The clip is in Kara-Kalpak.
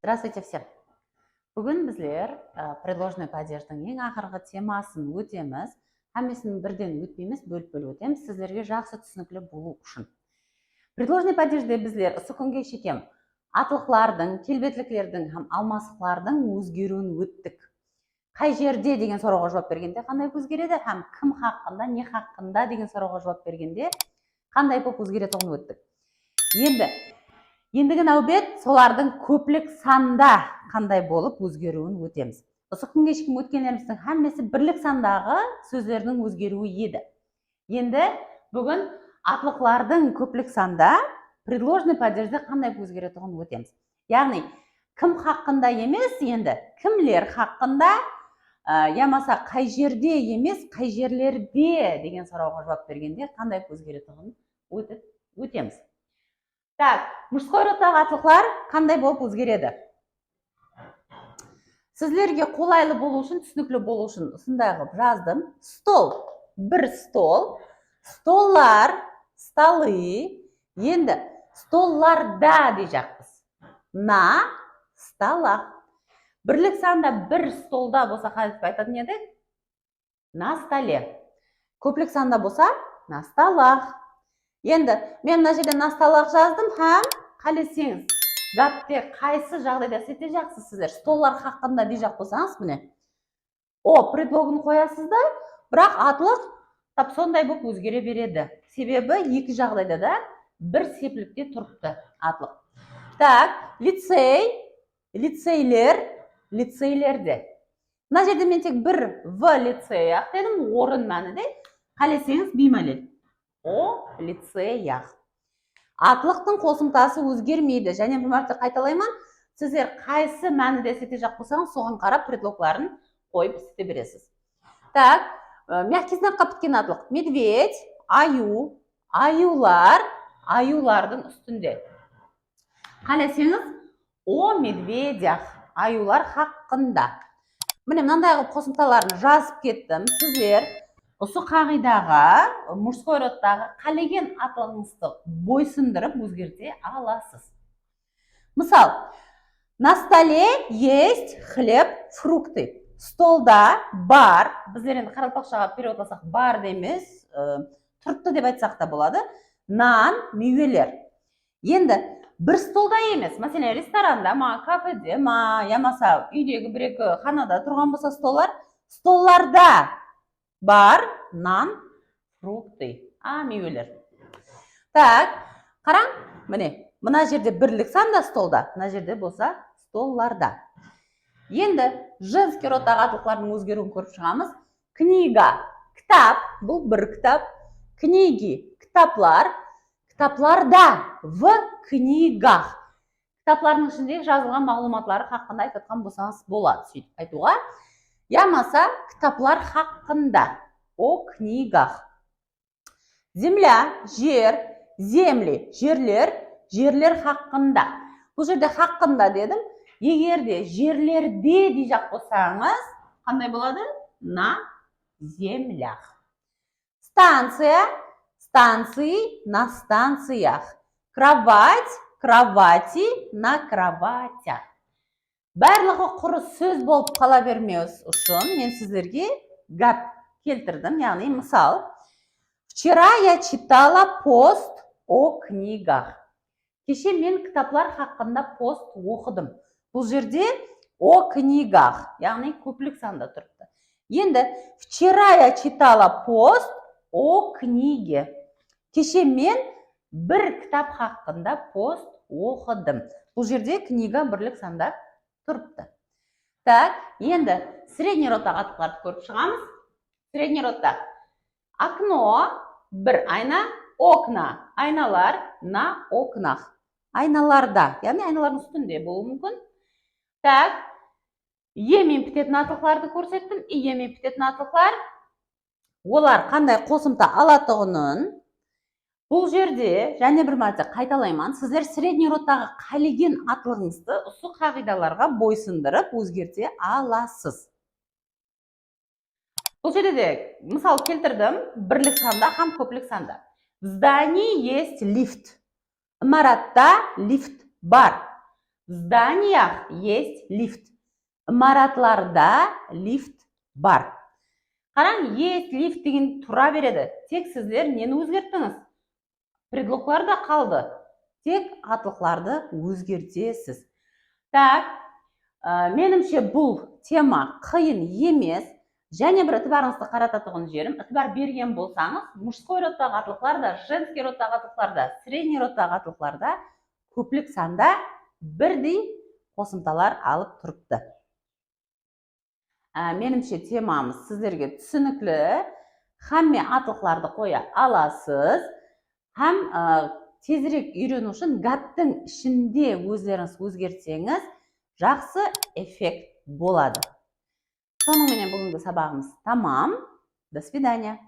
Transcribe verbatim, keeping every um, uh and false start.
Здравствуйте всем. Búgin bizler, ı, предложный padejdiń eń aqırǵı temasın ótemiz. Hámmesin birden ótpeymiz, bólip-bólip ótemiz, sizlerge jaqsı túsinikli bolıw ushın. Предложный padejde bizler usı kúnge shekem atlıqlardıń, kelbetliklerdiń hám almasıqlardıń ózgeriwin óttik. Qay jerde degen sorawǵa juwap bergende qanday ózgeredi hám kim haqqında, ne haqqında degen sorawǵa juwap bergende qanday bolıp ózgeretuǵının óttik. Endi, endigi náwbet solardıń kóplik sanda qanday bolıp ózgeriwin ótemiz. Usı kúnge shekem ótkenlerimizdiń hámmesi birlik sandaǵı sózlerdiń ózgeriwi edi. Endi búgin atlıqlardıń kóplik sanda предложный padejde qanday ózgeretuǵının ótemiz. Yaǵnıy, kim haqqında emes, endi kimler haqqında, ı, yamasa qay jerde emes, qay jerlerde degen sorawǵa juwap bergende qanday ózgeretuǵının ótip ótemiz. Так, мужской rodtaǵı atlıqlar qanday bolıp ózgeredi? Sizlerge qolaylı bolıw ushın, túsinikli bolıw ushın usınday qılıp jazdım. Стол, bir stol, stollar, столы. Endi stollarda deyjaqpız. На столах. Birlik sanda bir stolda bolsa, qáytip aytatın edik? На столе. Kóplik sanda bolsa, на столах. Endi men mına jerde на столах jazdım hám, qáleseńiz, gápte qaysı jaǵdayda isletejaqsız sizler? Stollar haqqında deyjaq bolsańız, mine, o predlogın qoyasız da, biraq atlıq tap sonday bolıp ózgere beredi. Sebebi eki jaǵdayda da bir seplikte turıptı atlıq. Так, лицей, liceyler, liceylerde. Mına jerde men tek bir в лицеях dedim, orın mánide. Qáleseńiz, biymálel. О лицеях. Atlıqtıń qosımtası ózgermeydi. Jáne bir márte qaytalayman. Sizler qaysı mánide isletejaq bolsańız, soǵan qarap predlogların qoyıp islete beresiz. Так, ı, мягкий знакqa pitken atlıq. Медведь, ayıw, ayıwlar, ayıwlardıń ústinde. Qáleseńiz, о медведях, ayıwlar haqqında. Mine, mınanday qılıp qosımtaların jazıp kettim. Sizler usı qaǵıydaǵa мужской rodtaǵı qálegen atlıǵıńızdı boysındırıp ózgerte alasız. Mısal, на столе есть хлеб, фрукты. Stolda bar, bizler endi qaraqalpaqshaǵa perevodlasaq bar deymiz, ı, turıptı dep aytsaq ta boladı. Nan, miyweler. Endi bir stolda emes, máselen, restoranda ma, kafede ma, yamasa úydegi bir-eki xanada turǵan bolsa stollar, stollarda bar nan, frukты, a, miyweler. Так, qarań, mine, mına jerde birlik sanda stolda, mına jerde bolsa stollarda. Endi женский rodtaǵı atlıqlardıń ózgeriwin kórip shıǵamız. Книга, kitap, bul bir kitap. Книги, kitaplar. Kitaplarda, в книгах. Kitaplardıń ishindegi jazılǵan maǵlıwmatları haqqında aytayotqan bolsańız boladı, sóytip aytıwǵa. Yamasa kitaplar haqqında, о книгах. Земля, jer, земли, jerler, jerler haqqında. Bul jerde haqqında dedim. Eger de jerlerde deyjaq bolsańız, qanday boladı? На землях. Станция, станции, на станциях. Кровать, кровати, на кроватях. Barlıǵı qurı sóz bolıp qala bermew ushın men sizlerge gáp keltirdim, yaǵnıy mısal. Вчера я читала пост о книгах. Keshe men kitaplar haqqında post oqıdım. Bul jerde о книгах, yaǵnıy kóplik sanda turıptı. Endi вчера я читала пост о книге. Keshe men bir kitap haqqında post oqıdım. Bul jerde книга birlik sanda turıptı. Так, endi средний rodtaǵı atlıqlardı kórip shıǵamız. Средний rodta. Окно, bir ayna, окна, aynalar, на окнах. Aynalarda, yaǵnıy aynalardıń ústinde bolıwı múmkin. Так, iye men pitetin atlıqlardı kórsettim. Iye men pitetin atlıqlar. Olar qanday qosımta alatuǵının. Bul jerde jáne bir márte qaytalayman. Sizler средний rodtaǵı qálegen atlıǵıńızdı usı qaǵıydalarǵa boysındırıp ózgerte alasız. Bul jerde de mısal keltirdim, birlik sanda hám kóplik sanda. В здании есть лифт. Imaratta lift bar. зданиях есть лифт. Imaratlarda lift bar. Qarań, есть лифт degen tura beredi. Tek sizler neni ózgerttińiz? Predloglar da qaldı. Tek atlıqlardı ózgertesiz. Tak, á, menimshe, bul tema qıyın emes. Jáne bir itibarıńızdı qaratatuǵın jerim, itibar bergen bolsańız, мужской rodtaǵı atlıqlar da, женский rodtaǵı atlıqlar da, средний rodtaǵı atlıqlar da kóplik sanda birdey qosımtalar alıp turıptı. Á, menimshe, temamız sizlerge túsinikli. Hámme atlıqlardı qoya alasız. Hám, á, tezirek úyreniw ushın gáptiń ishinde ózlerińiz ózgertseńiz, jaqsı effekt boladı. Sonıń menen búgingi sabaǵımız tamam. До свидания.